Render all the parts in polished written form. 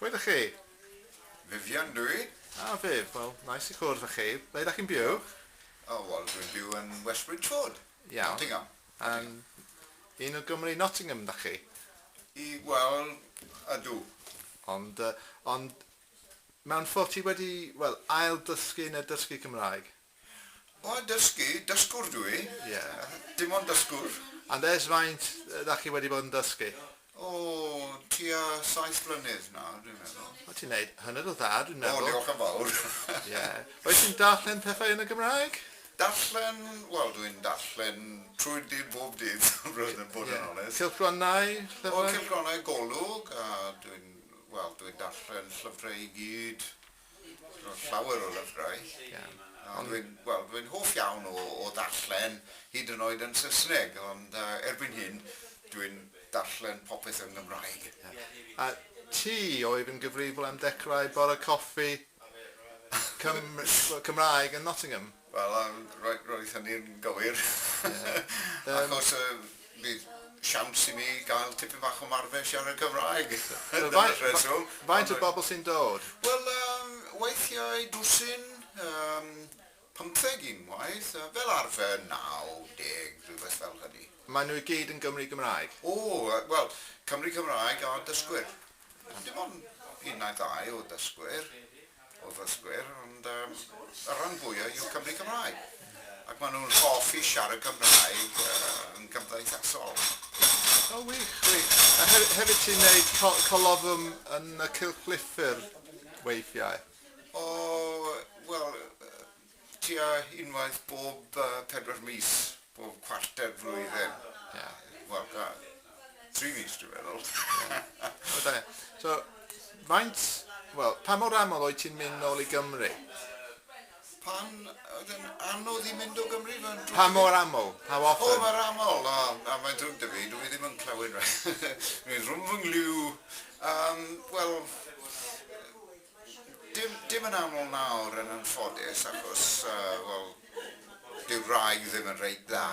Pwy ydych chi? Vivian dw i. Ah, Viv, wel, nice i cwrdd â chi. Ble ydych chi'n byw? O, wel, dwi'n byw yn West Bridgeford. Iawn. Nottingham. And un o Gymru Nottingham ydych chi? I, wel, ydw. Ond, uh, ond mewn ffordd ti wedi, wel, ail dysgu neu dysgu Cymraeg? O, dysgu, dysgwr dw i. Ie. Dim ond dysgwr. And ers faint ydach chi wedi bod yn dysgu? O, tua saith blynedd nawr, dwi'n meddwl. O, ti'n neud hynod o dda, dwi'n meddwl. O, diolch yn fawr. Ie. Wyt ti'n darllen pethau yn y Gymraeg? Darllen, wel, dwi'n darllen trwy'r dydd bob dydd, roedd yn bod yn onest. Cylchgronau, llyfrau? O, cylchgronau Golwg, a dwi'n, wel, dwi'n darllen llyfrau i gyd. Llawer o lyfrau. Ie. Ond dwi'n, wel, dwi'n hoff iawn o, o ddarllen, hyd yn oed yn Saesneg, ond uh, erbyn hyn dwi'n darllen popeth yn Gymraeg. Ie. A ti oedd yn gyfrifol am dechrau bore coffi Cym Cymraeg yn Nottingham? Wel, um, roedd, roedd hynny'n gywir. Ie. Achos uh, bydd siawns i mi gael tipyn bach o marfer siarad Cymraeg. So, Dyna'r rheswm. Faint o bobl sy'n dod? Wel, um, weithiau dwsin, um, 15 unwaith, fel arfer 90, rhywbeth fel hynny. Maen nhw i gyd yn Gymry Gymraeg? O, wel, Cymry Cymraeg a dysgwyr. Dim ond un neu ddau o ddysgwyr, o ddysgwyr, ond um, y rhan fwyaf yw Cymry Cymraeg. Ac maen nhw'n hoffi siarad Cymraeg uh, yn gymdeithasol. O, wych, wych. A hefyd, hefyd ti'n neud co colofn yn y cylchlythyr weithiau? O, wel, tua unwaith bob uh, pedwar mis, bob cwarter flwyddyn. Yeah. Wel, tri mis dwi'n meddwl. Yeah. O, da. So, faint, wel, pa mor aml oed ti'n mynd nôl i Gymru? Pan oedd yn anodd i mynd o Gymru? Mae'n Pa mor aml? How often? O, mae'r aml. O, a mae'n drwg 'da fi, dwi ddim yn clywed. Dwi'n rhwng fy nghlyw. Um, Wel, dim, dim yn aml nawr yn anffodus, achos, uh, wel, dyw'r wraig ddim yn reit dda,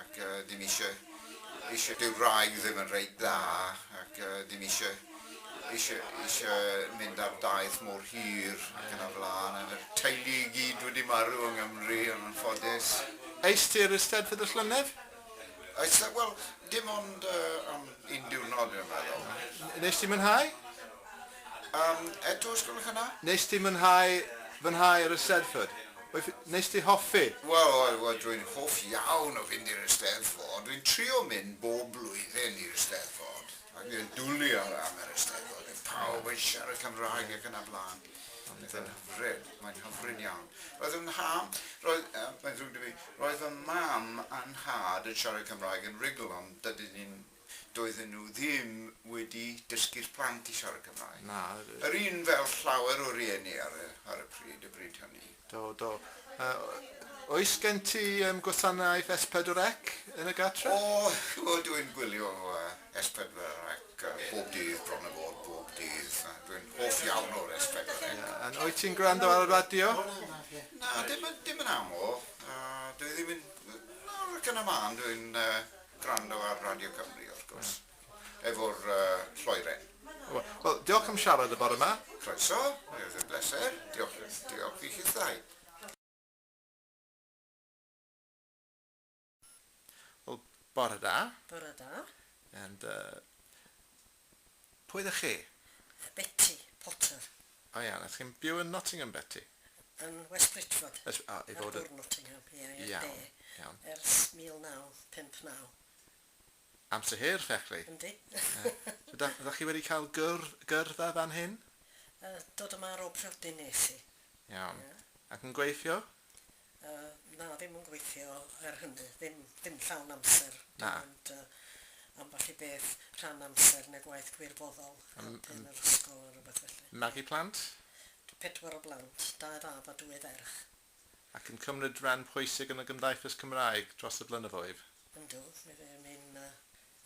ac uh, dim eisiau, eisiau, dyw'r wraig ddim yn reit dda, ac uh, dim eisiau, eisiau, eisiau mynd ar daith mor hir ac yn y blaen. A'r teulu i gyd wedi marw yng Nghymru yn anffodus. Eist ti i'r Eisteddfod y llynedd? Eistedd, wel, dim ond uh, am un diwrnod dwi'n meddwl. Nes ti mwynhau? Um, eto, os gwelwch yn dda? Nes ti mwynhau fynhau yr Eisteddfod? Nes ti hoffi? Wel, wel, dwi'n hoff iawn o fynd i'r Eisteddfod. Dwi'n trio mynd bob blwyddyn i'r Eisteddfod. Ac dwi'n dwlu ar am yr Eisteddfod. Pawb yn siarad Cymraeg ac yn y blaen. Mae'n hyfryd, mae'n hyfryd iawn. Roedd yn nham, roedd, uh, mae'n ddrwg 'da fi, roedd fy mam a'n nhad yn siarad Cymraeg yn rhugl, ond dydyn ni'n, doedden nhw ddim wedi dysgu'r plant i siarad Cymraeg. Na. Yr un fel llawer o rieni ar y, ar y pryd, y bryd hynny. Do, do. Uh, oes gen ti um, gwasanaeth S4C yn y gartre? O, o dwi'n gwylio uh, S4C uh, bob dydd, bron o fod bob dydd. Dwi'n hoff iawn o'r S4C. Yeah. And wyt ti'n gwrando ar y radio? Na, dim, dim yn aml. Uh, dwi ddim yn... Na, ac yn y man, dwi'n uh, gwrando ar Radio Cymru, wrth gwrs. Efo'r uh, lloeren. Wel, diolch am siarad y bore yma. Croeso, oedd yn bleser. Diolch, diolch i chithau. Wel, bore da. Bore da. And, uh, pwy ydych chi? Betty Potter. O iawn, ydych chi'n byw yn Nottingham, Betty? Yn West Bridgford. Ys, oh, i fod yn... Nottingham, ie, i'r iawn, de. Iawn. Ers 1959. Amser hir, felly. Yndi. Yeah. So, da, ydych chi wedi cael gyr, gyrfa fan hyn? Uh, dod yma ar ôl priodi nes i. Iawn. Yeah. Ac yn gweithio? Uh, na, ddim yn gweithio er hynny, ddim, ddim llawn amser. Na. Ond uh, ambell i beth rhan amser neu gwaith gwirfoddol, helpu yn yr ysgol neu rhywbeth felly. Magu plant? Pedwar o blant, dau fab a dwy ferch. Ac yn cymryd rhan pwysig yn y Gymdeithas Cymraeg dros y blynyddoedd? Yndw, mi fu'n i'n uh,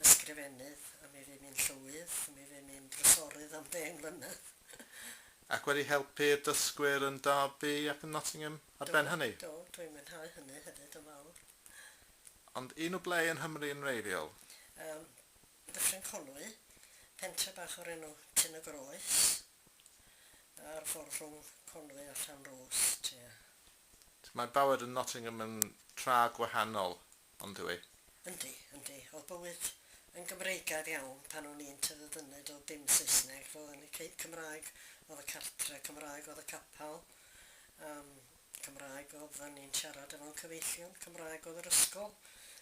ysgrifennydd, a mi fu'n i'n llywydd, mi fu'n i'n drysorydd am 10 mlynedd. Ac wedi helpu'r dysgwyr yn Derby ac yn Nottingham ar ben hynny? Do, dwi'n mwynhau hynny hefyd yn fawr. Ond un o ble yn Nghymru yn wreiddiol? Um, Dyffryn Conwy, pentre bach o'r enw Tyn y Groes. Ar ffordd rhwng Conwy a Llanrwst, ie. Mae bywyd yn Nottingham yn tra gwahanol, ond yw e? Yndi, yndi. Oedd bywyd yn Gymreigaidd iawn pan o'n i'n tyfu fyny, doedd dim Saesneg, roedd yn y Cymraeg, oedd y cartre Cymraeg, oedd y capel Cymraeg, oedden ni'n siarad efo'n cyfeillion, Cymraeg oedd yr ysgol,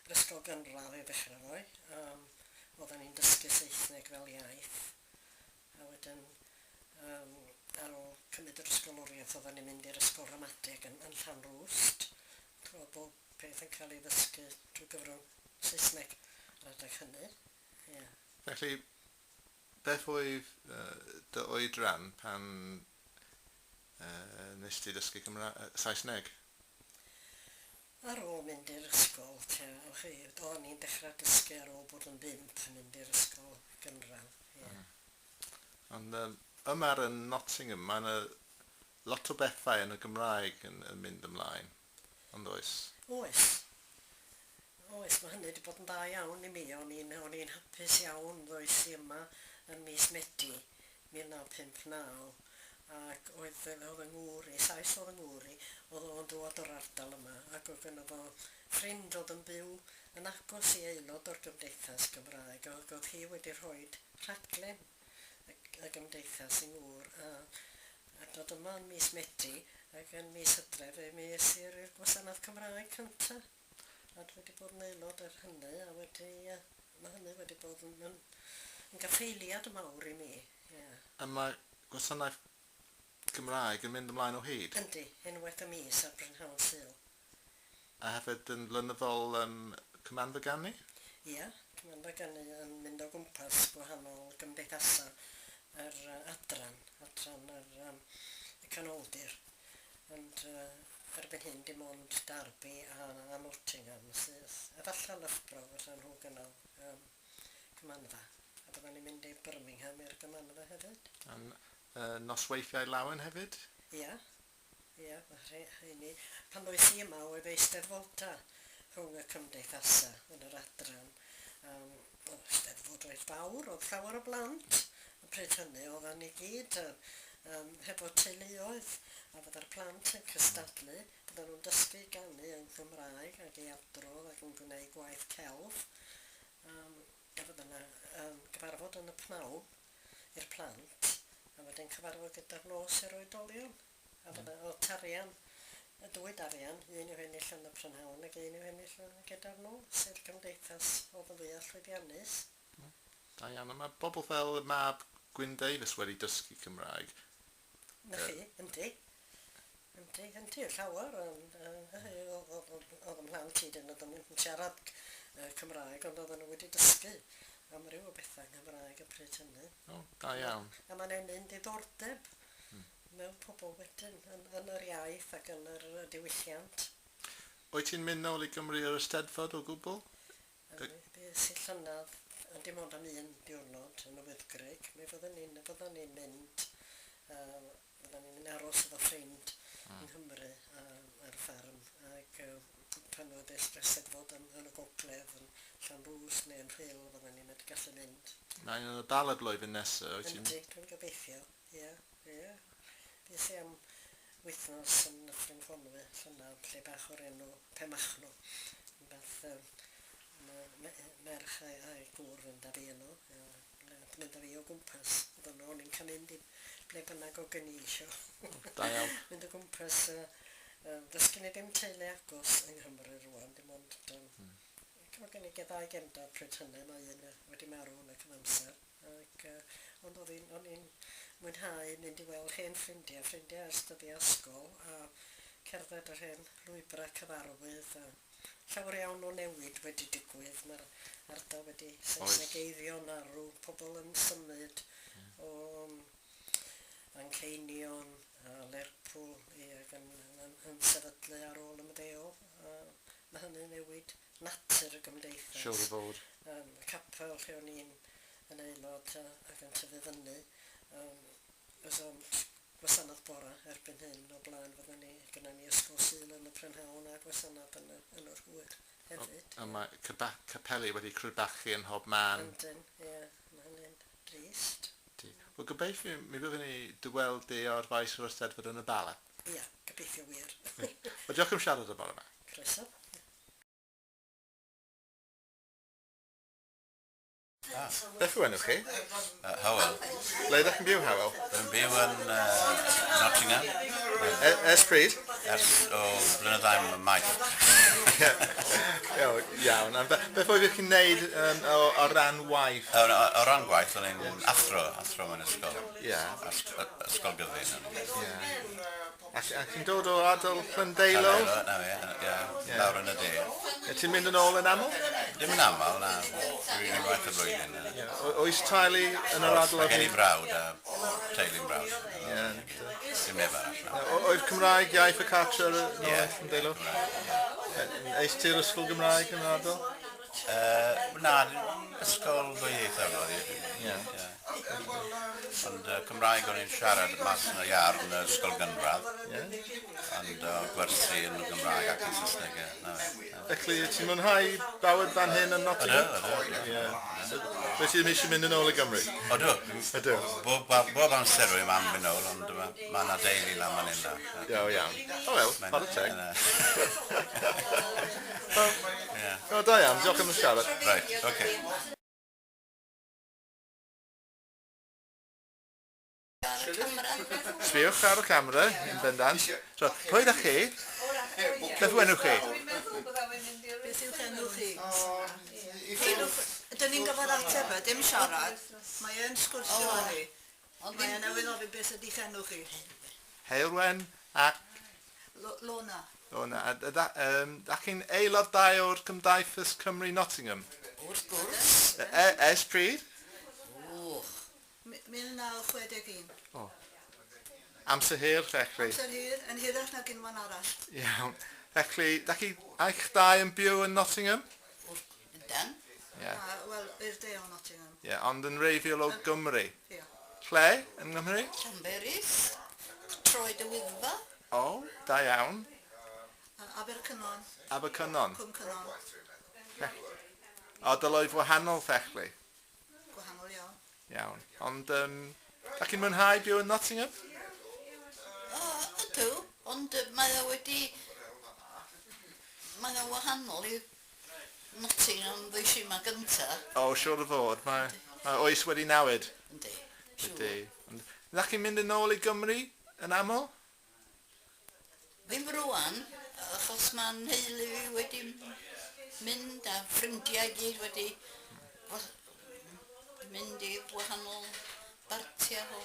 yr ysgol gynradd i ddechrau fo. Oedden ni'n dysgu Saesneg fel iaith, a wedyn ar ôl cymryd yr ysgoloriaeth oedden ni'n mynd i'r ysgol ramadeg yn Llanrwst. Oedd bob peth yn cael ei ddysgu drwy gyfrwng Saesneg ar adeg hynny. Yeah. Felly, beth oedd dy oedran pan nes ti dysgu Saesneg? Ar ôl mynd i'r ysgol, oedden ni'n dechrau dysgu ar ôl bod yn 5 yn mynd i'r ysgol gynradd. Yeah. Ond yma yn Nottingham, mae yna lot o bethau yn y Gymraeg yn mynd ymlaen, ond oes? Oes. Oes, mae hynny wedi bod yn dda iawn i mi. O'n i'n hapus iawn ddoes i yma yn mis Medi 1959, ac oedd yng ngŵr i, Sais oedd yng ngŵr i, oedd o'n dod o'r ardal yma, ac oedd gynno fo ffrind oedd yn byw yn agos i aelod o'r Gymdeithas Gymraeg, ac oedd hi wedi rhoi rhaglen y Gymdeithas yng ngŵr, a dod yma yn mis Medi, ac yn mis Hydref mi es i'r gwasanaeth Cymraeg cynta. A dwi wedi bod yn aelod ar hynny, a wedi, mae hynny wedi bod yn gaffaeliad mawr i mi. Yeah. A mae gwasanaeth Cymraeg yn mynd ymlaen o hyd? Yndi, unwaith y mis ar Brynhawn Sul. A hefyd yn flynyddol Cymanfa Ganu? Ie, Cymanfa Ganu yn mynd o gwmpas gwahanol gymdeithasau yr adran yr y canoldir. Ond erbyn hyn dim ond Derby a Nottingham sydd, efallai Loughborough fysa nhw gynnal cymanfa. A byddan ni'n mynd i Birmingham i'r gymanfa hefyd. Nosweithiau lawen hefyd? Ia, ia, mae rheini. Pan ddoes i yma oedd eisteddfoda rhwng y cymdeithasau yn yr adran. Oedd eisteddfod reit fawr, oedd llawer o blant. Y pryd hynny oedden ni gyd hefo teuluoedd, a fydda'r plant yn cystadlu, byddan nhw'n dysgu ganu yn Gymraeg ac i adrodd ac yn gwneud gwaith celf. A fydda yna gyfarfod yn y pnawn i'r plant, a wedyn cyfarfod gyda'r nos i'r oedolion. A fydda oedd tarian, y dwy darian, un i'w hennill yn y prynhawn ac un i'w hennill gyda'r nos i'r gymdeithas oedd y fwyaf llwyddiannus. Da iawn, a mae bobl fel mab Gwyn Davies wedi dysgu Cymraeg. Na chi, yndi. Yndi, llawer. Oedd ym mhlant i dyn nhw yn siarad Cymraeg, ond oedden nhw wedi dysgu amryw o bethau Cymraeg y pryd hynny. O, da iawn. A mae'n ennyn diddordeb mewn pobl wedyn yn yr iaith ac yn yr diwylliant. Wyt ti'n mynd nôl i Gymru yr Eisteddfod o gwbl? Bues i llynedd, dim ond am un diwrnod yn y Wyddgrug. Mi fyddwn ni'n mynd, fyddan ni'n aros efo ffrind yng Nghymru ar fferm, ac pan oedd Eisteddfod yn y gogledd, yn Llanrwst neu yn Rhyl, fyddan ni'n gallu mynd. Mae'n yn y Bala blwyddyn nesaf, wyt ti'n... Yndi, dwi'n gobeithio, ie, ie. Bues i am wythnos yn Nyffryn Conwy llynedd, lle bach o'r enw Penmachno. Beth merch a'i gŵr fynd â fi yno, mynd â fi o gwmpas. Oedden nhw, o'n i'n cael mynd i ble bynnag o gen i isio. Da iawn. Mynd o gwmpas, does gen i ddim teulu agos yng Nghymru rŵan, dim ond mae gen i ddau gefndar pryd hynny, mae un wedi marw yn y cyfamser. Ac, ond o'n i'n mwynhau mynd i weld hen ffrindiau ers dyddiau ysgol, a cerdded yr hen lwybrau cyfarwydd. A llawer iawn o newid wedi digwydd, mae'r ardal wedi Saesnegeiddio arw, pobl yn symud o Manceinion a Lerpwl ac yn sefydlu ar ôl ymddeol. Mae hynny'n newid natur y gymdeithas. Siŵr o fod. Y capel lle o'n i'n yn aelod ac yn tyfu fyny. Oes ond gwasanaeth bora erbyn hyn, o blaen fydden ni, gynna ni ysgol Sul yn y prynhawn a gwasanaeth yn yr hwyr hefyd. A mae capeli wedi crwbachu yn hob man. Yndyn, ie, mae hynny'n drist. Ydy. Wel gobeithio mi fyddwn ni dy weld di ar faes yr Eisteddfod yn y Bala. Ia, gobeithio wir. Wel diolch am siarad y bore yma. Croeso. Beth yw enw chi? Howell. Ble ydych chi'n byw, Howell? Dwi'n byw yn Nottingham. E ers pryd? Ers o blynyddoedd maith. Iawn. A beth oeddech chi'n neud um, o, o ran waith? O, o, o ran gwaith, o'n i'n athro, athro mewn ysgol. Ie. Ysgol gyfun. Ie. Ac, ac chi'n dod o ardal Llandeilo? Llandeilo, na fe, ie, yeah, lawr yn y de. Yeah, ti'n mynd yn ôl yn aml? Dim yn aml, na. Dwi'n unwaith y blwyddyn. Yeah. Oes teulu yn yr ardal Mae gen i frawd a teulu'n brawd. Ie. Dim neb arall, na. Oedd Cymraeg iaith y cartre yn ôl Ie. Llandeilo? Eis ti'r ysgol Gymraeg yn yr ardal? Na, ysgol ddwyieithog oedd hi. Ie. Ond Cymraeg o'n i'n siarad mas yn y iard yn y ysgol gynradd. Ie. Ond gwersi yn y Gymraeg ac yn Saesneg. Ie. Na, na. Felly, ti'n mwynhau bywyd fan hyn yn Nottingham? Ydw, ydw. Ie. Fe ti ddim eisiau mynd yn ôl i Gymru? Ydw. Ydw. Bob, bob amser rwy'n am fynd ôl, ond mae ma 'na deulu lan fan hyn na. Iawn, iawn. O wel, chwarae teg. O, da iawn, diolch am y siarad. Right, okay. Sbiwch ar y camera, yn bendant. So, pwy ydych chi? Beth yw enw chi? Beth yw'ch enw chi? Dyn ni'n gyfod ateb e, dim siarad. Mae e'n sgwrsio â ni. Mae e'n newydd ofyn beth ydy'ch enw chi. Heulwen ac... Lona. Lona. A, a, um, da chi'n aelodau o'r Cymdeithas Cymru Nottingham? Wrth gwrs. E, ers pryd? O, 1961. O. Amser hir, felly. Amser hir, yn hirach nag unman arall. Iawn. Felly, da chi eich dau yn byw yn Nottingham? Yndan. Ie. Yeah. Wel, i'r de o Nottingham. Ie, yeah, ond yn reiddiol o Gymru. Ie. Yeah. Lle yn Nghymru? Llanberis. Troed y Wyddfa. O, da iawn. Abercynon. Abercynon. Cwm Cynon. Ardaloedd wahanol, felly. Gwahanol iawn. Iawn. Ond, um, da chi'n mwynhau byw yn Nottingham? O, ydw, ond mae o wedi... Mae o wahanol i Nottingham ddois i yma gynta. O, siŵr o fod. Mae, mae oes wedi newid. Yndi, siŵr. Ydy. Ond, da chi'n mynd yn ôl i Gymru yn aml? Ddim rwan, achos mae'n nheulu fi wedi mynd a ffrindiau gyd wedi mynd i wahanol bartiau o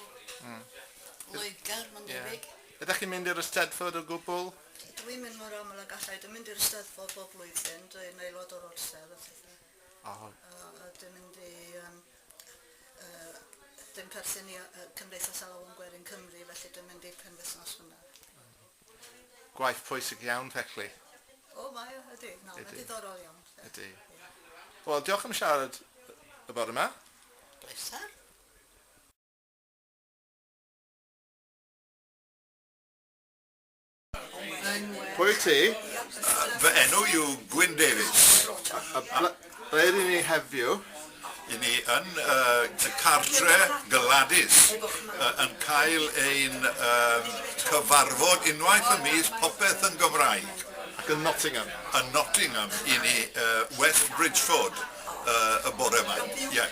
Loegr, mae'n debyg. Ydych chi'n mynd i'r Eisteddfod o gwbl? Dwi'n mynd mor aml ag allai. Dwi'n mynd i'r Eisteddfod bob blwyddyn. Dwi'n aelod o'r orsedd a phethau. O. A dwi'n mynd i... Um, dwi'n perthyn i Cymdeithas Alawon Gwerin Cymru, felly dwi'n mynd i'r penwythnos hwnna. Gwaith pwysig iawn, felly. O, mae o, ydy. Na, mae'n diddorol iawn. Ydy. Wel, diolch am siarad y bore yma. Pleser. Pwy wyt ti? Fy enw yw Gwyn Davies. A ble, ble ydyn ni heddiw? I ni yn y cartre Gladys yn cael ein um, cyfarfod unwaith y mis popeth yn Gymraeg. Ac yn Nottingham. Yn Nottingham i ni West Bridgeford y bore yma. Yeah.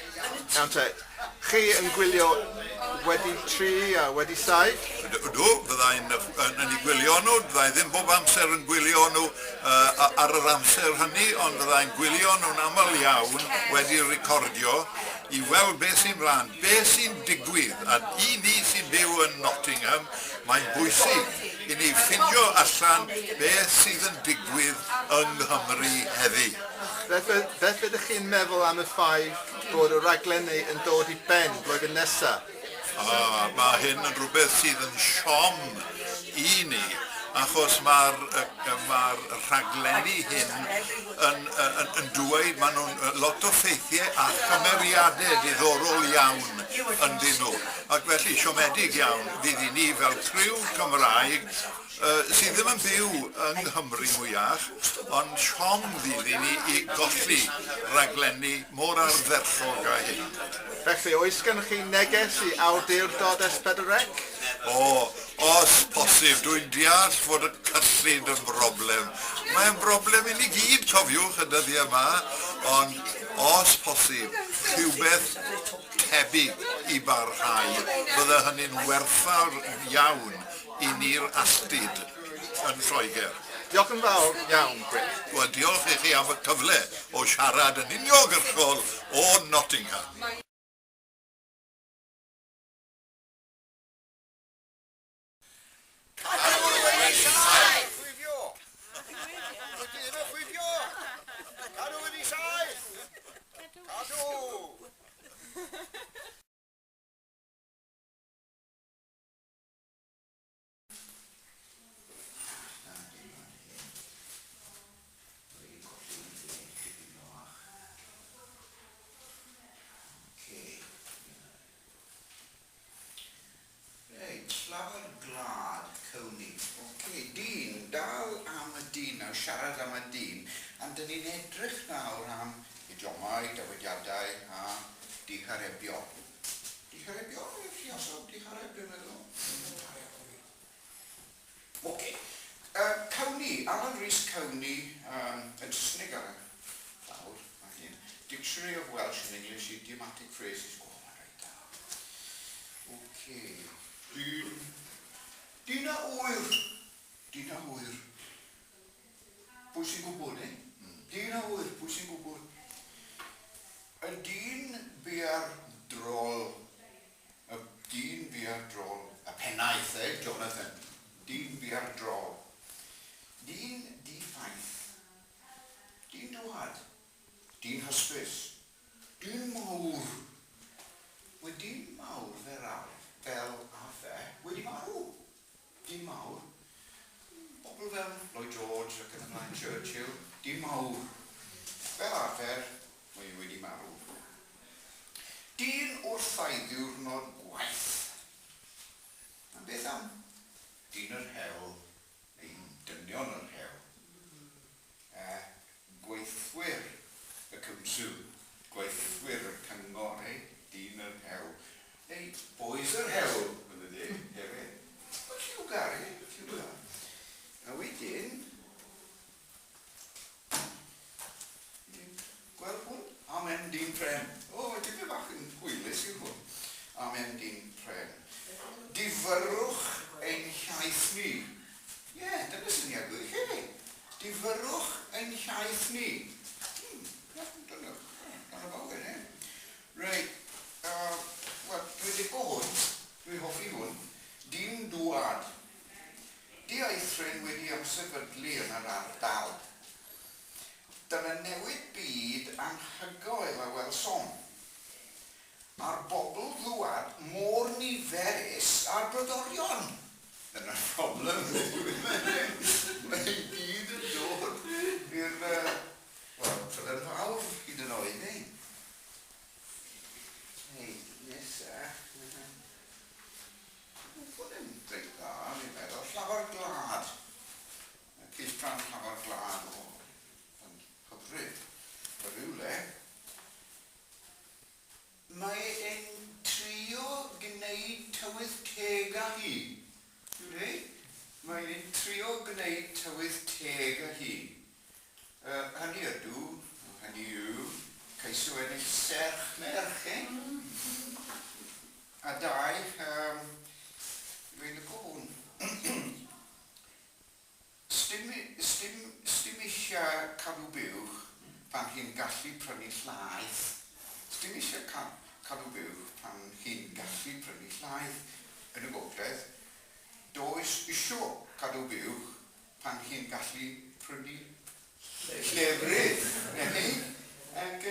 Iawn te, chi yn gwylio wedi 3 a wedi 7? Ydw, fyddai'n yn, yn eu gwylio nhw, fyddai ddim bob amser yn gwylio nhw ar yr amser hynny, ond fyddai'n gwylio nhw'n aml iawn wedi recordio i weld beth sy'n mlaen, beth sy'n digwydd. A i ni sy'n byw yn Nottingham, mae'n bwysig i ni ffindio allan beth sydd yn digwydd yng Nghymru heddi. Beth, beth ydych chi'n meddwl am y ffaith bod y raglenni yn dod i ben blwyddyn nesaf? A mae hyn yn rhywbeth sydd yn siom i ni, achos mae'r ma rhaglenni hyn yn, yn, yn dweud, maen nhw'n lot o ffeithiau a chymeriadau diddorol iawn ynddyn nhw. Ac felly siomedig iawn fydd i ni fel criw Cymraeg. sydd ddim yn byw yng Nghymru mwyach, ond siom fydd i ni i golli raglenni mor ardderchog â hyn. Felly, oes gennych chi neges i awdurdod S4C? O, os posib, dwi'n deall fod y cyllid yn broblem. Mae'n broblem i ni gyd, cofiwch, y dyddiau yma, ond os posib, rhywbeth tebyg i barhau, bydde hynny'n werthfawr iawn i ni'r alltud yn Lloegr. Diolch yn fawr iawn, Gwyn. Wel, diolch i chi am y cyfle o siarad yn uniongyrchol o Nottingham. Chwifio! Ydy yn y chwifio! Cadw wedi saith! Cadw! Reit, llafar gwlad, Cowni. Oce, dyn, dal am y dyn nawr, siarad am y dyn. Ond dyn ni'n edrych nawr am idiomau, dywediadau a diharebion. Diharebion? Lluosog dihareb, dwi'n meddwl. Oce. Cowni, Alan Rhys Cowni, yn Saesneg ar y llawr, mae hyn. Dictionary of Welsh and English Idiomatic Phrases. O, mae'n reit da. Oce. Dyn... Dyn a ŵyr. Dyn a ŵyr. Pwy sy'n gwybod, eh? Dyn a ŵyr, pwy sy'n gwybod? Y dyn bia'r drol. Y dyn bia'r drol. Y pennaeth, eh, Jonathan. Dyn bia'r drol. Dyn di-ffaith. Dyn dwad. Dyn hysbys. Dyn mawr. Mae dyn mawr fel fel arfer wedi marw. Dyn mawr. Bobl fel Lloyd George ac yn y blaen, Churchill. Dyn mawr. Fel arfer, mae e wedi marw. Dyn wrth ei ddiwrnod gwaith. A beth am dyn yr hewl, neu dynion yr hewl? Gweithwyr y council, gweithwyr y cyngor, eh? Dyn yr hewl. Neu boys yr hewl, yn y de, hefyd. Mae'n lliwgar, eh? Lliwgar. A wedyn, gweld hwn? Amen dyn pren. O, tipyn bach yn hwylus yw hwn. Amen dyn pren. Difyrrwch ein hiaith ni. Ie, yeah, dyna syniad gwych, eh? Difyrrwch ein hiaith ni. Dyna, dyna fawr, eh? Reit, wel, dwi'n licio hwn, dwi'n hoffi hwn. Dyn dwad. Dieithryn wedi ymsefydlu yn yr ardal. Dyna newid byd anhygoel a welsom. A'r bobl ddwad mor niferus â'r brodorion. Dyna'r problem. Mae i gyd yn dod i'r, wel, Prydain Fawr hyd yn oed, eh? Reit, nesa. Hwn yn reit dda, fi'n meddwl. Llafar gwlad. Cylchgrawn Llafar Gwlad, o, yn hyfryd. O rywle. Mae e'n trio gwneud tywydd teg â hi. Yw e? Mae e'n trio gwneud tywydd teg â hi. Hynny ydw, hynny yw, ceisio ennill serch merch, eh? A dau, dwi'n lico hwn. Sdim, sdim, sdim eisiau cadw buwch pan chi'n gallu prynu llaeth. Sdim eisiau cadw buwch pan chi'n gallu prynu llaeth. Yn y gogledd, does isio cadw buwch pan chi'n gallu prynu llefrith, neu? Ac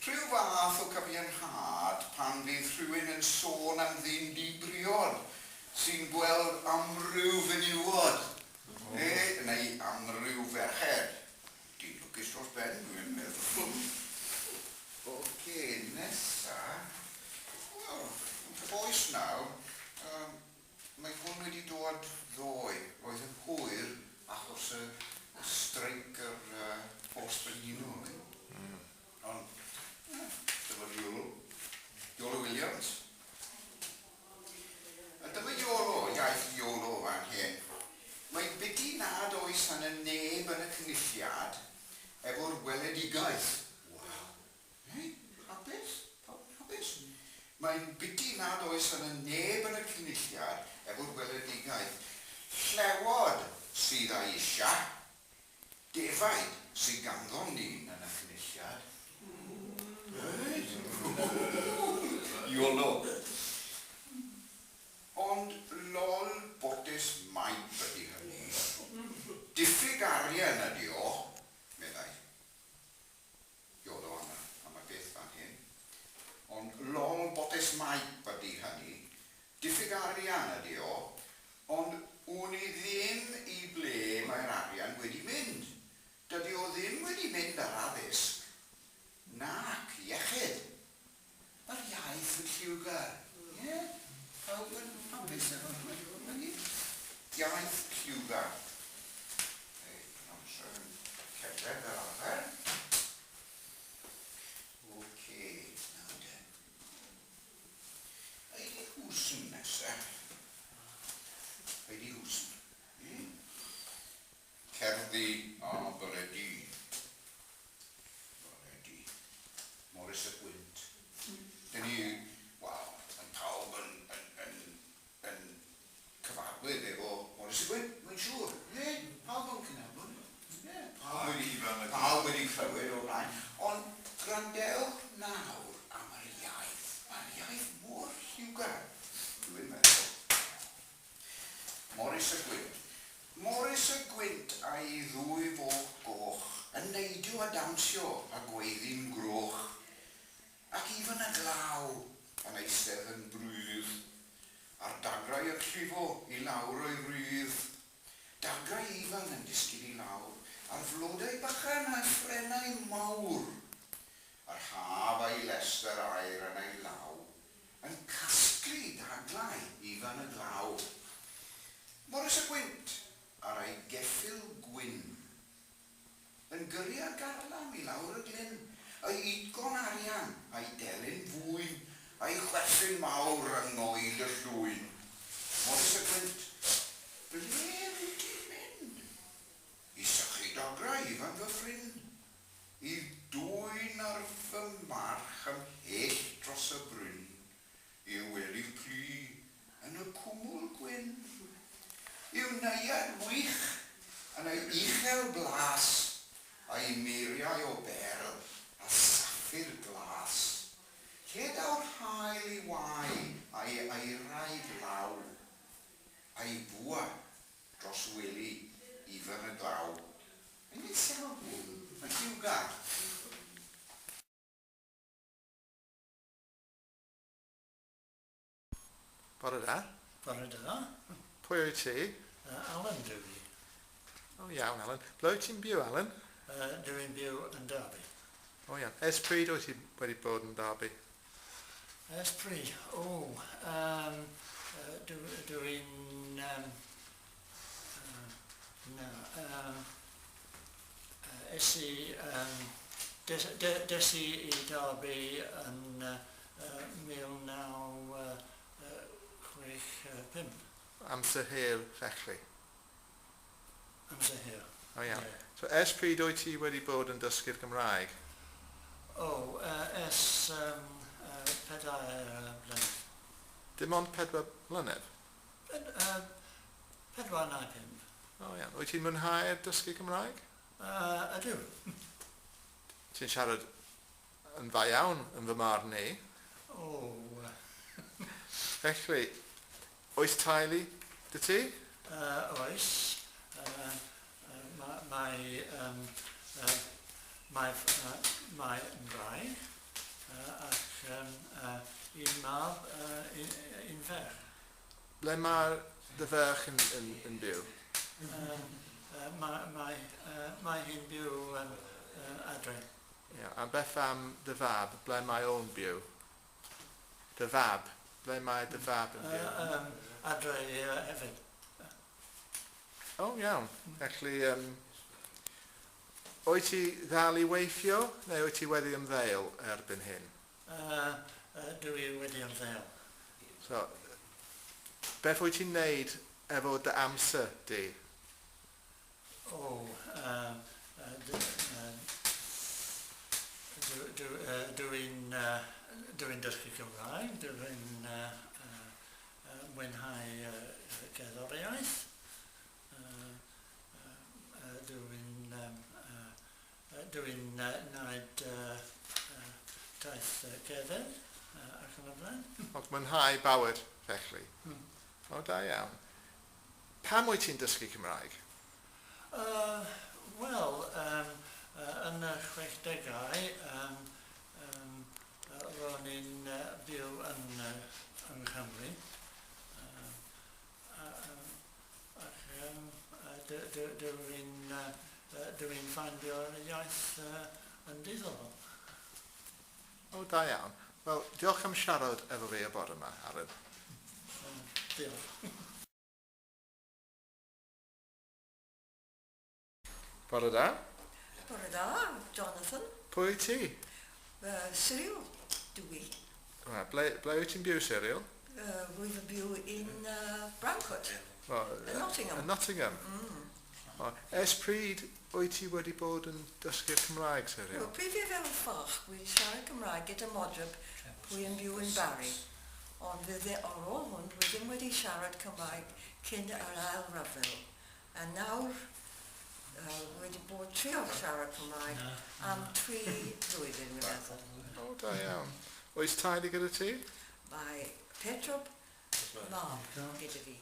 rhyw fath o gyfiawnhad pan fydd rhywun yn sôn am ddyn di-briod sy'n gweld amryw fenywod, neu amryw ferched. Dyn lwcus dros ben, dwi'n meddwl. Oce, nesa. Wel, yn cyfoes nawr, Mae hwn wedi dod ddoe. Roedd yn hwyr achos y streic yr Post Brenhinol. Ond, dyma Iolo. Iolo Williams. A dyma Iolo, iaith Iolo fan hyn. Mae'n biti nad oes yna neb yn y cynulliad efo'r weledigaeth. Waw. Hei, hapus? Pawb yn hapus? Mae'n biti nad oes yna neb yn y cynulliad efo'r weledigaeth. Llewod sydd â'i eisiau. Defaid sydd ganddom ni yn y cynulliad. Reit. Iolo. Ond lol botes maip ydi hynny. Diffyg arian ydi o, meddai. Iolo am y, am y beth fan hyn. Ond lol botes maip ydi hynny. Diffyg arian ydi o, ond wn i ddim i ble mae'r arian wedi mynd. Dydi o ddim wedi mynd ar addysg, nac iechyd. Mae'r iaith yn lliwgar. Ie? Pawb yn hapus efo hynny? Iaith lliwgar. Reit, amser yn cerdded fel arfer. Ocê, nawr de. Heidi Hwsn nesa. Heidi Hwsn. Cerddi a baledi. Baledi. Morris y Gwynt. Dyn ni, wel, mae pawb yn, yn, yn, yn cyfarwydd efo Morris y Gwynt, mae'n siŵr. Ie, pawb yn cynabod. Ie, pawb wedi, pawb wedi clywed o'r blaen. Ond gwrandewch nawr am yr iaith. Mae'r iaith mor lliwgar, dwi'n meddwl. Morris y Gwynt. Morris y Gwynt a'i ddwy foch goch yn neidio a dawnsio a gweiddi'n groch. Ac Ifan y Glaw yn eistedd yn brudd, a'r dagrau yn llifo i lawr o'i rudd. Dagrau Ifan yn disgyn i lawr ar flodau bychan a phrennau mawr. Yr haf a'i lestr aer yn ei law yn casglu daglau Ifan y Glaw. Morris y Gwynt ar ei geffyl gwyn yn gyrru ar garlam i lawr y glyn, ei utgorn arian a'i delyn fwyn, a'i chwerthin mawr yng ngoed y llwyn. Morris y Gwynt, ble wyt ti'n mynd? I sychu dagrau Ifan fy ffrind, i dwyn ar fy march ymhell dros y bryn, i'w wely plu yn y cwmwl gwyn, i'w neuadd wych yn ei uchel blas, a'i muriau o berl a saffir glas, lle daw'r haul i wau a'i aerau glaw, a'i bwa dros wely Ifan y Glaw. Mae'n neis iawn. Mae'n lliwgar. Bore da. Bore da. Pwy wyt ti? Alan dw i. O iawn, Alan. Ble wyt ti'n byw, Alan? Dw i'n byw yn Derby. O iawn. Ers pryd wyt ti wedi bod yn Derby? Ers pryd? O, um, dw, dw i'n... Um, na, es i, um, des, de, des i i Derby yn 1965. Amser hir felly? Amser hir. O iawn. Yeah. So ers pryd wyt ti wedi bod yn dysgu'r Gymraeg? O, ers 4 mlynedd. Dim ond 4 mlynedd? 4 neu 5. O iawn. Wyt ti'n mwynhau'r dysgu Cymraeg? Ydw. Ti'n siarad yn dda iawn yn fy marn i. O. Felly, oes teulu 'da ti? Oes. Mae, mae, mae ngwraig ac un mab, un ferch. Ble mae dy ferch yn, yn, yn byw? Mae, mae, mae hi'n byw adre. Ia, a beth am dy fab? Ble mae o'n byw? Dy fab? Ble mae dy fab yn byw? adre hefyd. O, iawn. Felly, wyt ti ddal i weithio, neu wyt ti wedi ymddeol erbyn hyn? Dwi wedi ymddeol. So, beth wyt ti'n neud efo dy amser di? O, dwi'n dwi dysgu Cymraeg, dwi'n mwynhau gerddoriaeth, dwi'n gwneud taith cerdded ac yn y blaen. Ond mwynhau bywyd, felly. O, da iawn. Pam wyt ti'n dysgu Cymraeg? Wel, yn y 60au, ro'n i'n byw yn Nghymru. Ac dwi'n ffeindio'r iaith yn diddorol. O, da iawn. Wel, diolch am siarad efo fi y bore yma, Aaron. Diolch. Bore da. Bore da, Jonathan. Pwy wyt ti? Cyril, dwi. Wel, ble wyt ti'n byw, Cyril? Rwyf yn byw yn Bramcote, yn Nottingham. Yn Nottingham? O, ers pryd wyt ti wedi bod yn dysgu'r Cymraeg, Cyril? Wel, pryd fi fel fach, dwi'n siarad Cymraeg gyda modryb pwy yn byw yn Barry. Ond fydde ar ôl hwn, dwi ddim wedi siarad Cymraeg cyn yr ail ryfel. A nawr, wedi bod trio siarad Cymraeg am 3 blwyddyn, dwi'n meddwl. O, da iawn. Oes teulu gyda ti? Mae Petrob mab gyda fi.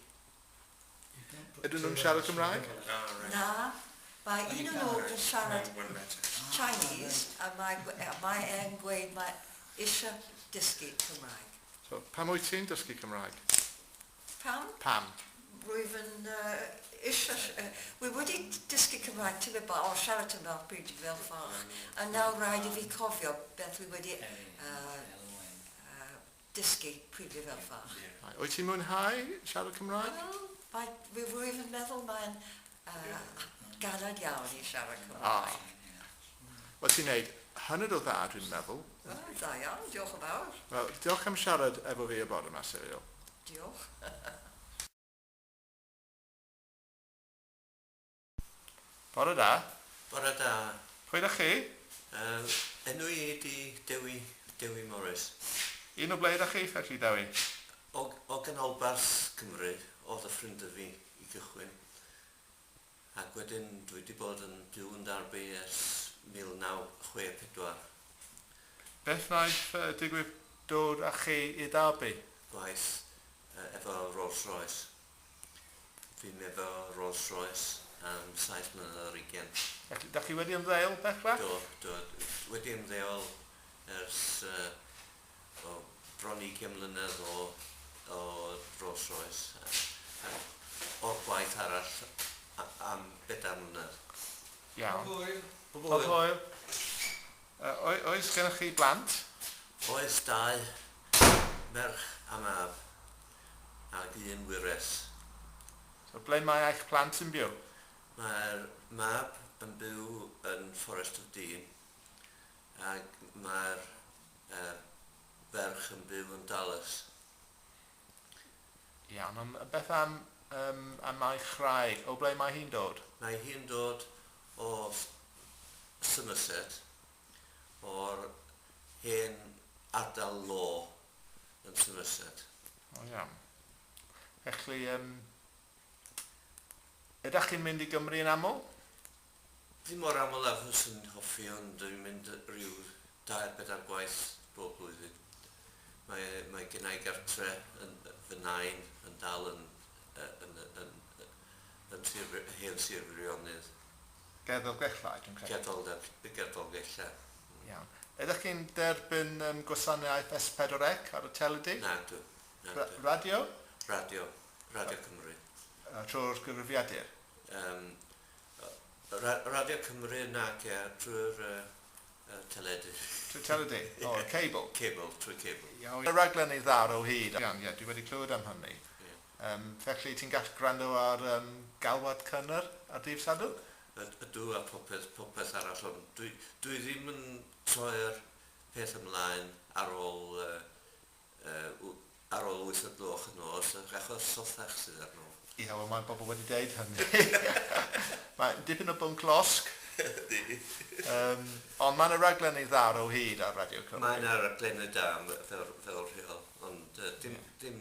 Ydyn nhw'n siarad Cymraeg? Na, mae un o'n nhw yn siarad Chinese a mae e'n gweud mae eisiau dysgu Cymraeg. So, pam wyt ti'n dysgu Cymraeg? Pam? Pam? Rwyf yn eisiau... Wy wedi dysgu Cymraeg tipyn bach, o siarad tipyn bach pryd fel fach, a nawr rhaid i fi cofio beth wy wedi dysgu pryd fi fel fach. Wyt ti'n mwynhau siarad Cymraeg? Wel, rwyf yn meddwl mae'n galed iawn i siarad Cymraeg. Wel, ti'n neud hynod o dda, dwi'n meddwl. Wel, da iawn, diolch yn fawr. Wel, diolch am siarad efo fi y bore yma, Cyril. Diolch. Bore da. Bore da. Pwy ydych chi? Enw i ydi Dewi Morris. Un o ble ydych chi, felly, Dewi? O ganolbarth Cymru, oedd y ffrind fi i gychwyn. Ac wedyn dwi wedi bod yn byw yn Derby ers 1964. Beth wnaeth digwydd dod â chi i Derby? Gwaith efo Rolls Royce. Fi'n efo Rolls Royce am 7 mlynedd ar 20. Felly, dach chi wedi ymddeol bellach? Do, wedi ymddeol ers bron 20 mlynedd o Rolls Royce. O'r gwaith arall am 4 mlynedd. Iawn. Hwyl. Pob hwyl. Oes gennych chi blant? Oes, 2, merch a mab, ac un wyres. So, ble mae eich plant yn byw? Mae'r mab yn byw yn Forest of Dean, ac mae'r ferch yn byw yn Dallas. Iawn, ond beth am eich chraig? O ble mae hi'n dod? Mae hi'n dod o Somerset, o'r hen ardal lo yn Somerset. O iawn. Felly, ydych chi'n mynd i Gymru yn aml? Ddim mor aml â fyswn i'n hoffi, ond dwi'n mynd rhyw 2-4 gwaith bob blwyddyn. Mae gen i gartre yn fy nain yn dal yn hen Sir Feirionnydd. Ger Dolgellau, dwi'n credu. Ger Dolgellau. Iawn. Ydych chi'n derbyn gwasanaeth S4C ar y teledu? Na, dwi. Radio? Radio. Radio Cymru. Trwy'r gyfrifiadur? Radio Cymru nag trwy'r teledu. Trwy teledu? O, cable? Cable, trwy cable. Iawn. Y raglen i ddar o hyd. Iawn, ie, dwi wedi clywed am hynny. Um, felly ti'n gallu gwrando ar um, galwad cynnar ar dydd Sadwrn? Ydw a popeth, popeth arall, ond dwi, dwi ddim yn troi'r peth ymlaen ar ôl, uh, uh, ar ôl 8 o gloch y nos, achos sothach sydd arno. Ie, wel mae bobl wedi deud hynny. mae dipyn o bwnc losg. Ydy. Um, ond mae yna raglenni dda o hyd ar Radio Cymru. Mae yna raglenni da fel, fel rheol, ond uh, dim, dim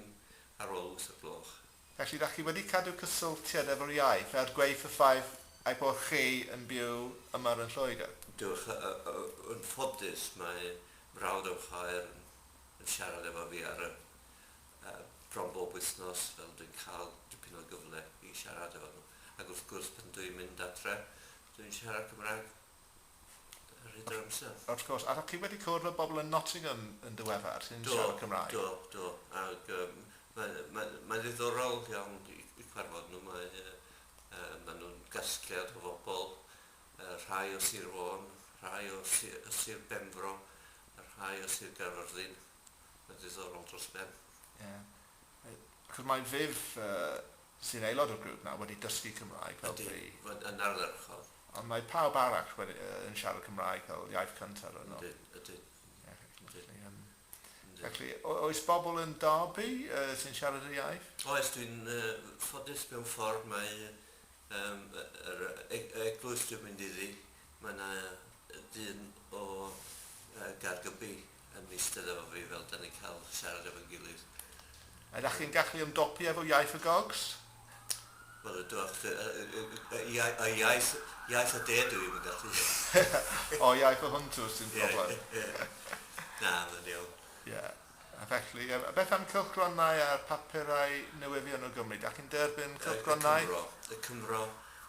ar ôl 8 o gloch. Felly, da chi wedi cadw cysylltiad efo'r iaith er gweith y ffaith ei bod chi yn byw yma yn Lloegr? Diolch, yn ffodus mae mrawd o'm chwaer yn, yn siarad efo fi ar y uh, bron bob wythnos fel dwi'n cael dipyn o gyfle i siarad efo nhw. Ac wrth gwrs pan dwi'n mynd adre, dwi'n siarad Cymraeg ar hyd yr amser. Wrth gwrs, a chi wedi cwrdd â bobl yn Nottingham yn diweddar sy'n siarad Cymraeg? Do, do. Ac um, mae'n mae, mae ddiddorol iawn i, i cwarfod nhw. Mae, uh, mae nhw'n gasgliad o bobl, uh, rhai o Sir Fôn, rhai o Sir, Sir Benfro, a rhai o Sir Gaerfyrddin. Mae'n ddiddorol dros ben. Ie. Yeah. Achos mae Viv, uh, sy'n aelod o'r grŵp na, wedi dysgu Cymraeg fel Ydy, fi. Yn ardderchog. Ond mae pawb arall wedi, uh, yn siarad Cymraeg fel iaith cyntaf yno. Ydy, ydy. Yeah, felly, um, felly, oes bobl yn Derby uh, sy'n siarad y iaith? Oes, dwi'n uh, ffodus mewn ffordd mae um, yr eglwys dwi'n mynd iddi, mae yna dyn o uh, Gaergybi yn eistedd efo fi fel da ni'n cael siarad efo'n gilydd. Ydych chi'n gallu ymdopi efo iaith y gogs? Wel, ydw, y iaith, iaith y de dwi'n yn gallu. o, iaith o hwntw sy'n problem. Na, mae'n iawn. Ie. A felly, beth am cylchgronau a'r papurau newyddion o Gymru? Da chi'n derbyn cylchgronau? Y Cymro, y Cymro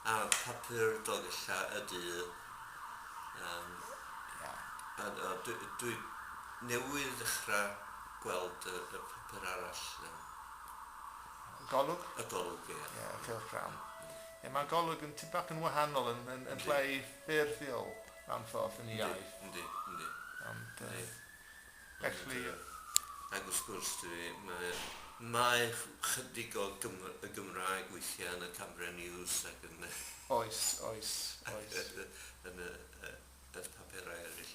a papur Dolgellau y dydd. Um, yeah. A, a dwi, dwi newydd ddechrau gweld y, y papur arall. Golwg? Y Golwg, ie. Ie, y cylchgrawn. Ie, mae Golwg yn tipyn bach yn wahanol, yn, yn, yn lle ffurfiol mewn ffordd yn iaith. Yndi, yndi. Ond, uh, felly... Ac wrth gwrs, dwi, mae, mae chydig o Gymr y Gymraeg weithiau yn y Cambria News ac yn... Oes, oes, oes. Yn y, y, y papurau eraill.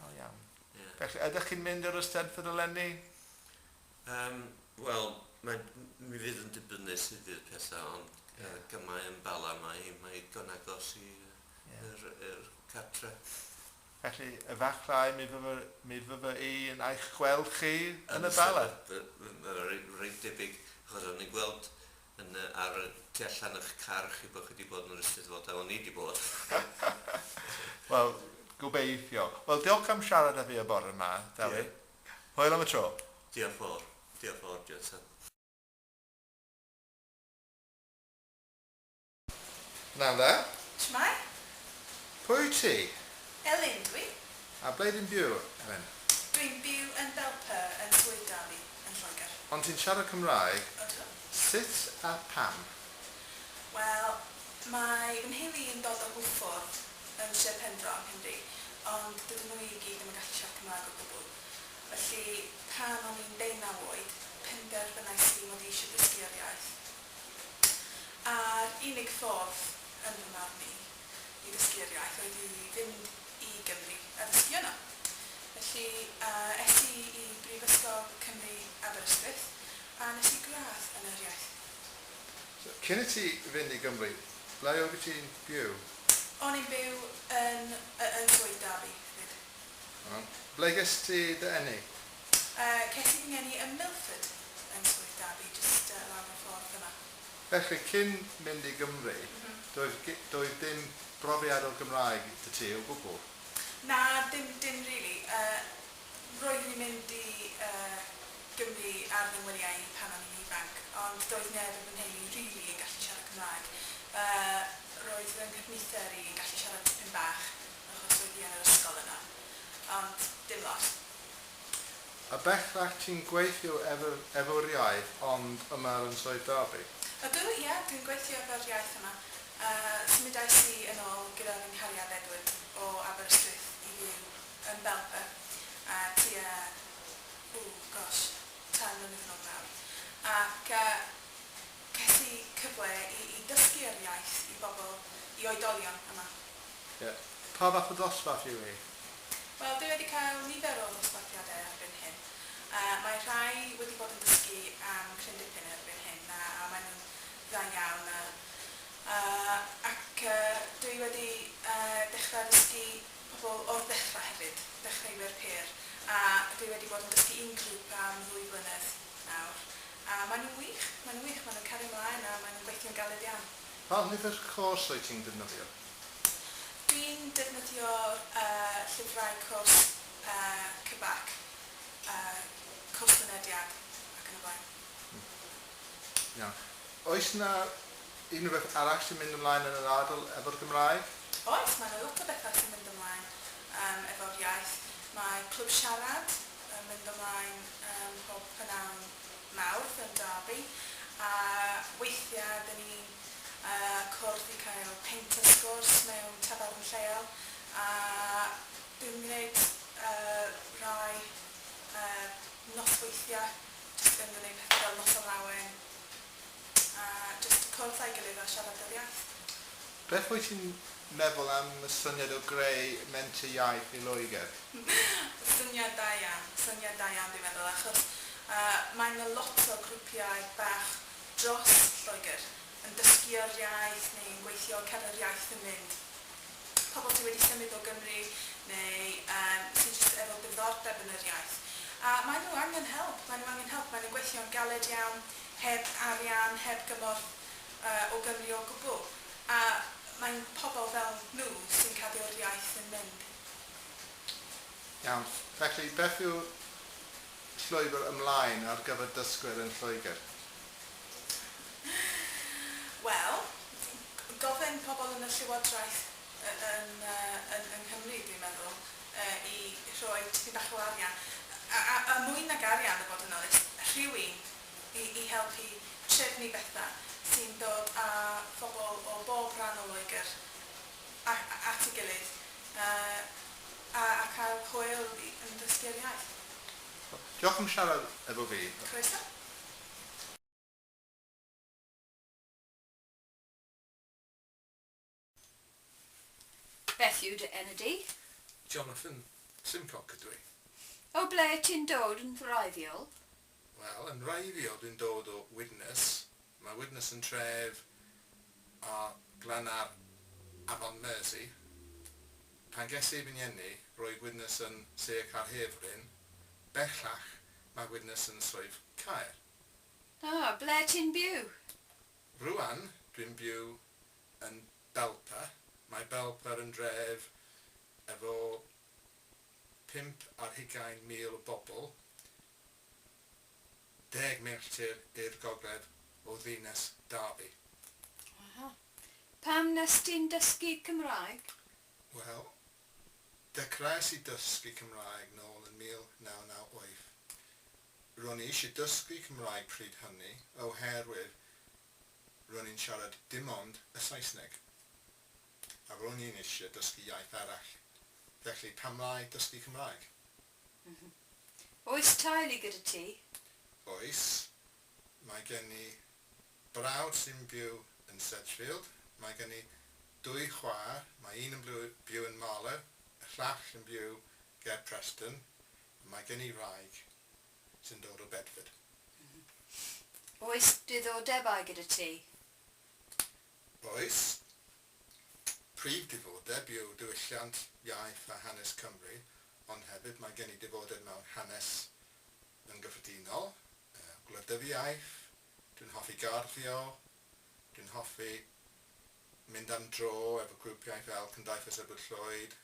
O, iawn. Yeah. Felly, ydych chi'n mynd i'r Eisteddfod eleni? Um, Wel, mae, mi fydd yn dibynnu sut fydd pethau, ond yeah. uh, gan mae yn Bala, mae, mae digon agos i yeah. yr, yr cartre. Felly, efallai mi fydda, mi fydda i yn eich gweld chi yn y Bala. Mae'n reit debyg, achos o'n i'n gweld yn, ar y tu allan eich car chi bod chi wedi bod yn yr Eisteddfod, a o'n i wedi bod. Wel, gobeithio. Wel, diolch am siarad â fi y bore yma, Dewi. Ie. Hwyl am y tro. Diolch fawr. Diolch fawr, Johnson. Pnawn da. Shwmae? Pwy ti? Elin dwi. A ble di'n byw, Elin? Dwi'n byw yn Belper yn Swydd Derby yn Lloegr. Ond ti'n siarad Cymraeg? Ydw. Sut a pam? Wel, mae fy nheulu i'n dod o Hwlffordd yn Sir Penfro yng Nghymru, ond dydyn nhw i gyd ddim yn gallu siarad Cymraeg o gwbl. Felly, pan o'n i'n deunaw oed, penderfynais i mod i eisiau dysgu yr iaith. A'r unig ffordd, yn fy marn i, i ddysgu'r iaith oedd i fynd i Gymru a ddysgu yno. Felly, uh, es i i Brifysgol Cymru Aberystwyth a nes i gradd yn yr iaith. So, cyn i ti fynd i Gymru, ble oedd ti'n byw? O'n i'n byw yn, yn Swydd Derby hefyd. Oh. Ble ges ti dy eni? Uh, ces i fy ngeni yn Milford yn Swydd Derby, just uh, lawr y ffordd yma. Felly, cyn mynd i Gymru, mm -hmm. doedd, doedd dim brofiad o'r Gymraeg 'da ti o gwbl? Na, dim, dim really. Uh, roeddwn i'n mynd i uh, Gymru ar fy ngwyliau pan o'n i'n ifanc, ond doedd neb yn fy nheulu really yn gallu siarad Cymraeg. Uh, roedd fy nghyfnither i yn gallu siarad tipyn bach, achos roedd hi yn yr ysgol yno, ond dim lot. A bellach ti'n gweithio efo, efo'r iaith ond yma yn Swydd Derby? Ydw, ie, dwi'n gweithio efo'r iaith yma. Uh, symudais i yn ôl gyda fy nghariad Edward o Aberystwyth i fyw yn Belper a tua, ww, gosh, 10 mlynedd yn ôl nawr. Ac uh, Ie. Pa fath o ddosbarth yw hi? Wel, dwi wedi cael nifer o ddosbarthiadau erbyn hyn. Uh, mae rhai wedi bod yn dysgu am cryn dipyn erbyn hyn a, a maen nhw'n dda iawn. A, uh, ac uh, dwi wedi uh, dechrau dysgu pobl o'r ddechrau hefyd, dechreuwyr pur. A dwi wedi bod yn dysgu un grŵp am ddwy flynedd nawr. A maen nhw'n wych, maen nhw'n wych, maen nhw'n cario ymlaen a maen nhw'n gweithio'n galed iawn. Pa lyfr cwrs wyt ti'n defnyddio? Dwi'n defnyddio'r uh, llyfrau cwrs uh, CBAC, uh, cwrs mynediad ac yn y blaen. Iawn. Oes 'na unrhyw beth arall sy'n mynd ymlaen yn yr ardal efo'r Gymraeg? Oes, mae 'na lot o bethau sy'n mynd ymlaen um, efo'r iaith. Mae Clwb Siarad yn mynd ymlaen um, pob prynawn Mawrth yn Derby, a weithiau dyn ni'n uh, cwrdd i cael peint o sgwrs mewn tafarn lleol, a dwi'n gwneud uh, rai uh, nosweithiau, jyst yn gwneud pethau fel Noson Lawen, a jyst cwrdd â'i gilydd a siarad yr iaith. Beth wyt ti'n meddwl am y syniad o greu menter iaith i Loegr? Syniad da iawn, syniad da iawn dwi'n meddwl, achos uh, mae 'na lot o grwpiau bach dros Lloegr yn dysgu'r iaith neu yn gweithio cadw'r iaith yn mynd. Pobl sydd wedi symud o Gymru neu um, sydd jyst efo diddordeb yn yr iaith. A maen nhw angen help, maen nhw angen help, maen nhw'n gweithio'n galed iawn, heb arian, heb gymorth uh, o Gymru o gwbl. A mae'n pobl fel nhw sy'n cadw'r iaith yn mynd. Iawn. Felly, beth yw'r llwybr ymlaen ar gyfer dysgwyr yn Lloegr? Wel, gofyn pobl yn y Llywodraeth yn, yn, yng Nghymru, dwi'n meddwl, i rhoi tipyn bach o arian. A, a, a mwy nag arian, i fod yn onest, rhywun i, i helpu trefnu bethau sy'n dod â phobl o bob rhan o Loegr at ei gilydd a, a cael hwyl yn dysgu'r iaith. Diolch am siarad efo fi. Croeso. Beth yw dy enw di? Jonathan Simcock ydw i. O ble ti'n dod yn wreiddiol? Wel, yn wreiddiol dwi'n dod o Widnes. Mae Widnes yn tref ar glanau'r Afon Mersey. Pan ges i fy ngeni, roedd Widnes yn Sir Caerhirfryn. Bellach, mae Widnes yn Swydd Caer. Ah, ble ti'n byw? Rwan, dwi'n byw yn Belper. Mae Belper yn dref efo 25,000 o bobl, 10 milltir i'r gogledd o ddinas Derby. Aha. Pam nes ti'n dysgu Cymraeg? Wel, dechreuais i dysgu Cymraeg nôl yn 1998. Ro'n i eisiau dysgu Cymraeg pryd hynny oherwydd ro'n i'n siarad dim ond y Saesneg. A ro'n i'n eisiau dysgu iaith arall. Felly pam lai dysgu Cymraeg? Oes teulu gyda ti? Oes. Mae gen i brawd sy'n byw yn Sedgefield. Mae gen i dwy chwaer. Mae un yn byw yn Marlow, y llall yn byw ger Preston. Mae gen i wraig sy'n dod o Bedford. Oes diddordebau gyda ti? Oes. Prif diddordeb yw diwylliant, iaith a hanes Cymru, ond hefyd mae gen i diddordeb mewn hanes yn gyffredinol, gwleidyddiaeth, dwi'n hoffi garddio, dwi'n hoffi mynd am dro efo grwpiau fel Cymdeithas Edward Llwyd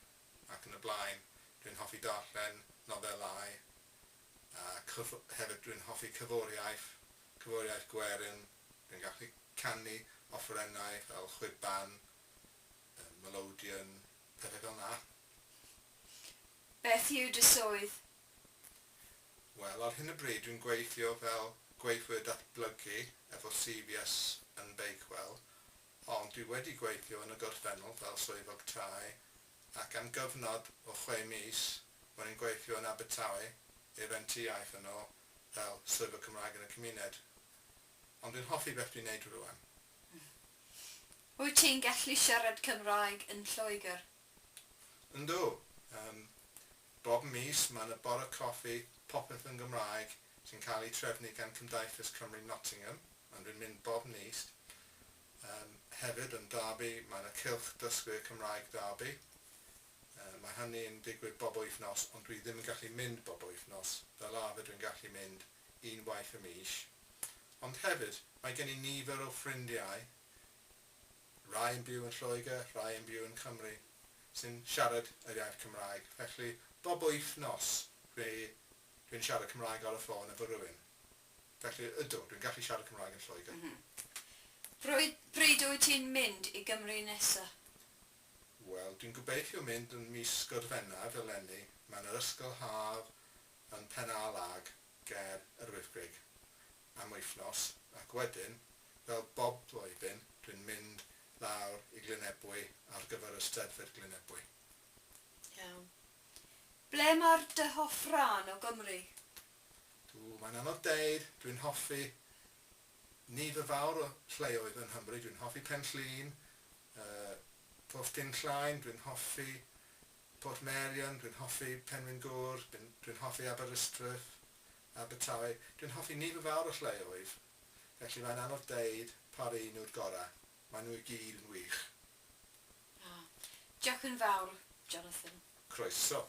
ac yn y blaen. Dwi'n hoffi darllen nofelau, a hefyd dwi'n hoffi cerddoriaeth, cerddoriaeth gwerin, dwi'n gallu canu offerynnau fel chwiban, melodeon, pethau fel 'na. Beth yw dy swydd? Wel, ar hyn o bryd dwi'n gweithio fel gweithwyr datblygu efo CVS yn Bakewell, ond dwi wedi gweithio yn y gorffennol fel swyddog tai ac am gyfnod o 6 mis ro'n i'n gweithio yn Abertawe i'r Iaith yno fel swyddog Cymraeg yn y cymuned. Ond dwi'n hoffi beth dwi'n neud rŵan. Wyt ti'n gallu siarad Cymraeg yn Lloegr? Yndw. Um, bob mis mae yna bore coffi, popeth yn Gymraeg, sy'n cael ei trefnu gan Cymdeithas Cymru Nottingham, a dwi'n mynd bob mis. Hefyd yn Derby, mae yna Cylch Dysgwyr Cymraeg Derby. Mae hynny'n digwydd bob wythnos, ond dwi ddim yn gallu mynd bob wythnos. Fel arfer dwi'n gallu mynd un waith y mis. Ond hefyd, mae gen i nifer o ffrindiau, rai yn byw yn Lloegr, rai yn byw yn Cymru, sy'n siarad yr iaith Cymraeg. Felly, bob wythnos dwi'n siarad Cymraeg ar y ffôn efo rhywun. Felly, ydw, dwi'n gallu siarad Cymraeg yn Lloegr. Pryd wyt ti'n mynd i Gymru nesa? Wel, dwi'n gobeithio mynd yn mis Gorffennaf eleni. Mae'n yr ysgol haf yn Penalag ger yr Wyddgrug am wythnos, ac wedyn, fel bob blwyddyn, dwi'n mynd lawr i Glynebwy ar gyfer y Steddfod Glynebwy. Iawn. Ble mae'r dy hoff ran o Gymru? Mae'n anodd deud, dwi'n hoffi nifer fawr o lleoedd yn Nghymru. Dwi'n hoffi Pen Llŷn, Porthdinllaen, dwi'n hoffi Portmeirion, dwi'n hoffi Penrhyn Gŵyr, dwi'n hoffi Aberystwyth, Abertawe. Dwi'n hoffi nifer fawr o lleoedd, felly mae'n anodd deud pa un yw'r gorau. Maen nhw i gyd yn wych. Ah, diolch yn fawr, Jonathan. Croeso.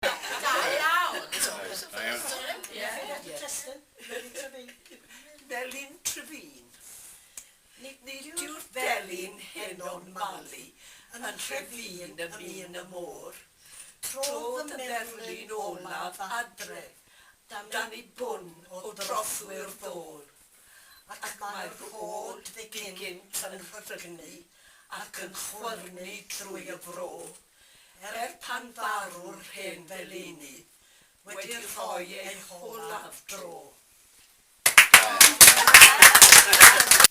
Da iawn! Da iawn. Felin Trefin. Nid yw'r felin heno'n malu yn Nhrefin ym min y môr. Trodd y merlyn olaf adre, dan ei bwn o drothwy'r ddôl. Ac mae'r rhod ddigynt yn rhygnu ac yn chwyrnu drwy y fro, er pan farw'r hen felini wedi rhoi ei holaf dro. Da iawn.